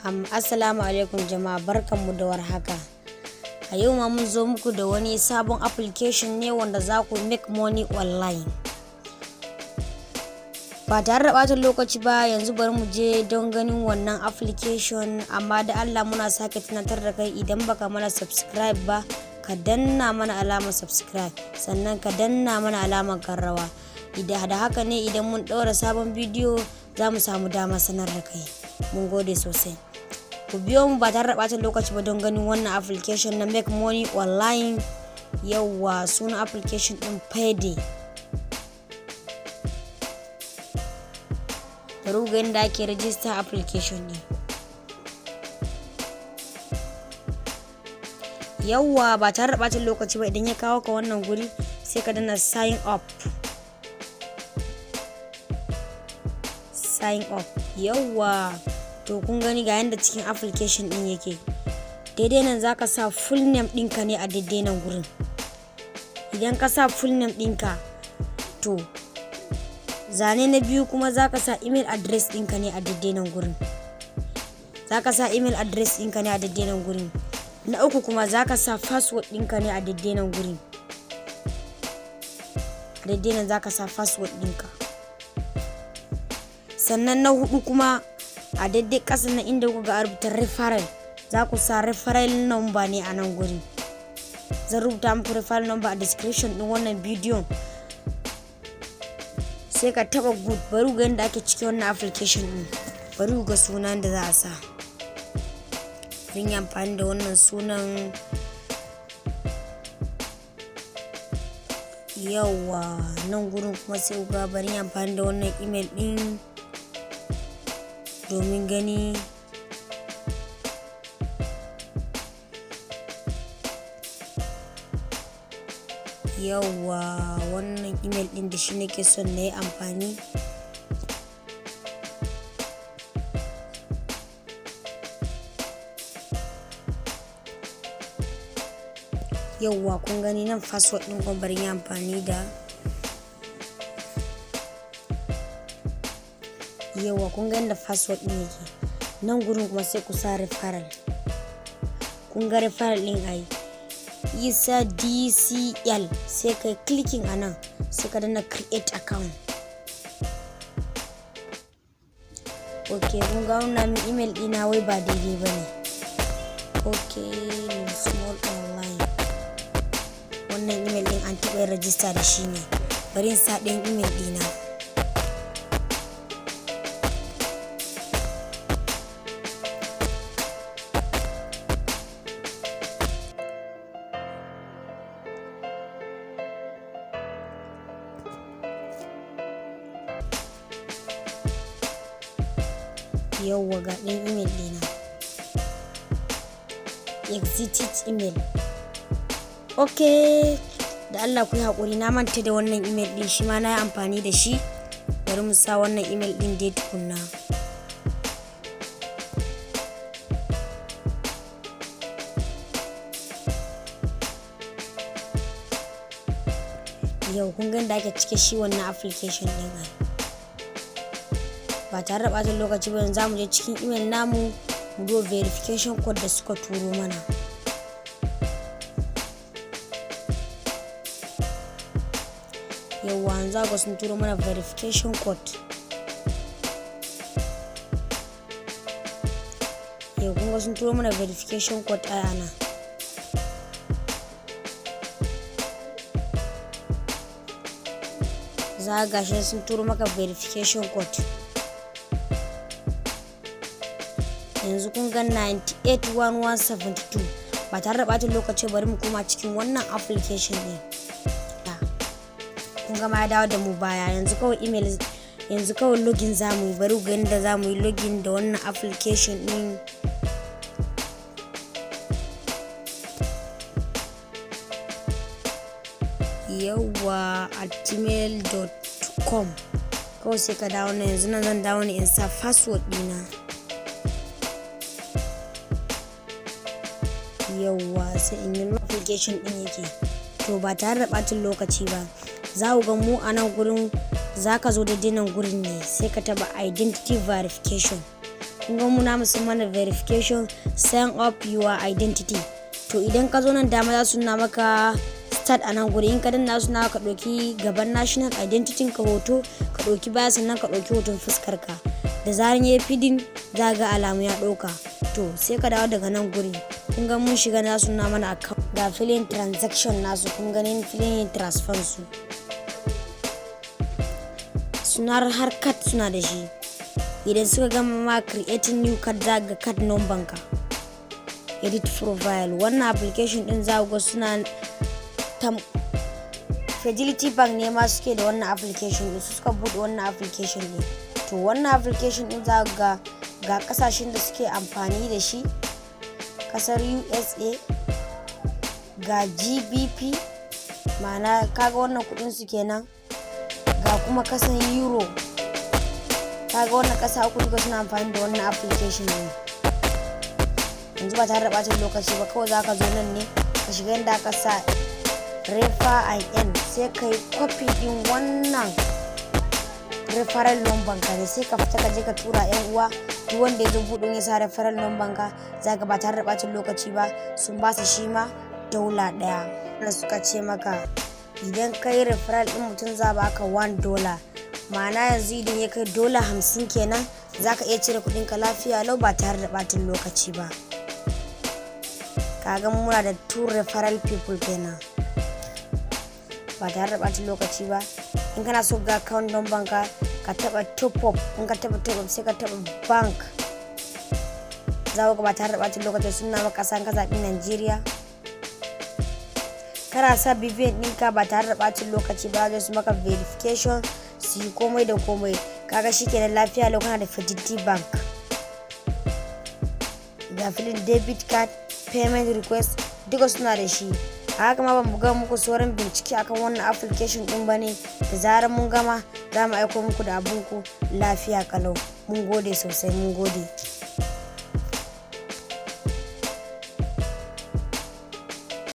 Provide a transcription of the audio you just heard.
Assalamu alaikum jama'a, barkanmu da warhaka. A yau ma mun zo muku da wani sabon application ne wanda za ku make money online. Ba tare da ɓata lokaci ba, yanzu bari mu je don ganin wannan application. Amma da Allah muna sake tunatar da kai, idan baka mana subscribe ba, ka danna mana alamar subscribe, sannan ka danna mana alamar karrawa. Idan da haka ne, idan mun ɗaura sabon bidiyo, za mu samu damar sanar da kai. Mun gode sosai. Ku biyo mu ba tare da ɓata lokaci ba don ganin wannan application na make money online. Yauwa, sunan application ɗin Payday. Bari ku ga yadda ake register application ɗin. Yauwa, ba tare da ɓata lokaci ba, idan ya kawo ka wannan guri, sai ka danna sign up. Sign up. Yauwa, to kun gani, ga yanda cikin application ɗin yake. Daidai nan zaka sa full name ɗinka ne a daidai nan gurin. Idan ka sa full name ɗinka, to zane na biyu kuma zaka sa email address ɗinka ne a daidai nan gurin. Zaka sa email address ɗinka ne a daidai nan gurin. Na uku kuma zaka sa password ɗinka ne a daidai nan gurin. A daidai nan zaka sa password ɗinka. Sannan na hudu kuma, a daidai ƙasa na inda kuka ga rubuta referral, za ku sa referral number ne a nan gurin. Zan rubuta muku referral number a description ɗin wannan bidiyon. Sai ka taba good. Bari ku ga yadda ake cike wannan application ɗin. Bari ku ga sunan da za a sa. Bari yi amfani da wannan sunan. Yauwa, nan gurin kuma sai ku ga, bari yi amfani da wannan email ɗin domin gani. Yauwa, wannan email ɗin da shi nake son na yi amfani. Yauwa, kun gani nan, password ɗin kuma bari yi amfani da. Yauwa, kun ga yadda password ɗin yake. Nan gurin kuma sai ku sa referral. Kun ga referral ɗin ai, Isa DCL. Sai kai clicking a nan, sai ka danna create account. Ok, kun ga wannan min email ɗina wai ba daidai ba ne. Ok, small online. Wannan email ɗin an taɓa yin rajista da shi ne. Bari in sa ɗayan email ɗina. Yauwa, ga ɗayan email ɗina. Exit email. Ok, da Allah ku yi haƙuri, na manta da wannan email ɗin, shi ma na yi amfani da shi. Bari mu sa wannan email ɗin dai tukunna. Yau kun ga yadda ake cike shi wannan application ɗin ai. Ba tare da ɓata lokaci ba, yanzu za mu je cikin email namu mu duba verification code da suka turo mana. Yauwa, yanzu ga sun turo mana verification code. Yau kun ga sun turo mana verification code ai ana. Za ga shi sun turo maka verification code. Yanzu kun ga 981172. Ba tare da ɓata lokaci, bari mu koma cikin wannan application ɗin. Kun ga ma ya dawo da mu baya. Yanzu kawai email, yanzu kawai login za mu yi. Bari ku ga yadda za mu yi login da wannan application ɗin. Yauwa, @gmail.com. Kawai sai ka dawo nan. Yanzu nan zan dawo ne in sa password ɗina. Yauwa, sai in yi application ɗin yake. To, ba tare da ɓacin lokaci ba, za ku ga mu a nan gurin, za ka zo daidai nan gurin ne, sai ka taɓa identity verification. Kun Kun ga muna musu mana verification, sign up your identity. To, idan ka zo nan dama, za su nuna maka start a nan guri. In ka danna, suna ka ɗauki gaban national identity ka hoto, ka ɗauki baya, sannan ka ɗauki hoton fuskar ka. Da zaran yayi feeding, za ga alamu ya ɗauka. To, sai ka dawo daga nan guri. Kun ga mun shiga, na suna mana account, ga filin transaction nasu. Kun ganin filin transfer su suna har card suna da shi. Idan suka gama ma creating new card, za ga card number ka, edit profile. Wannan application din, za ga suna tam Fidelity Bank ne ma suke da wannan application din, su suka bude wannan application din. To, wannan application din, za ga kasashen da suke amfani da shi: kasar USA, ga GBP, ma'ana kaga wannan kudin su kenan, ga kuma kasan euro. Kaga wannan kasa uku duka suna amfani da wannan application ne. Yanzu ba tare da ɓata lokaci ba, kawai za ka zo nan ne ka shiga inda aka sa refer and earn, sai ka yi copy din wannan referral number ka ne, sai ka fita ka je ka tura yan uwa. Duk wanda ya zo buɗin ya sa referral number ka, za ka ba tare da ɓacin lokaci ba sun ba su shi ma $1. Da suka ce maka idan ka yi referral ɗin mutum, za baka $1. Ma'ana yanzu idan ya kai $50 kenan, za ka iya cire kuɗinka lafiya lau ba tare da ɓatin lokaci ba. Kaga muna da two referral people kenan. Ba tare da ɓata lokaci ba, in kana so ga account number ka, ka taba top up. In ka taba top up, sai ka taba bank. Za ku ba tare da ɓata lokaci suna maka kasan, ka zaɓi Najeriya, kana sa BVN ɗinka, ba tare da ɓacin lokaci ba zai su maka verification, su yi komai da komai. Kaga shikenan, lafiya lau kana da Fidelity Bank. Ga filin debit card, payment request, duka suna da shi. A haka ma ban buga muku sauran bincike akan wannan application din ba ne. Da zarar mun gama, za mu aiko muku da abunku lafiya kalau. Mun gode sosai, mun gode.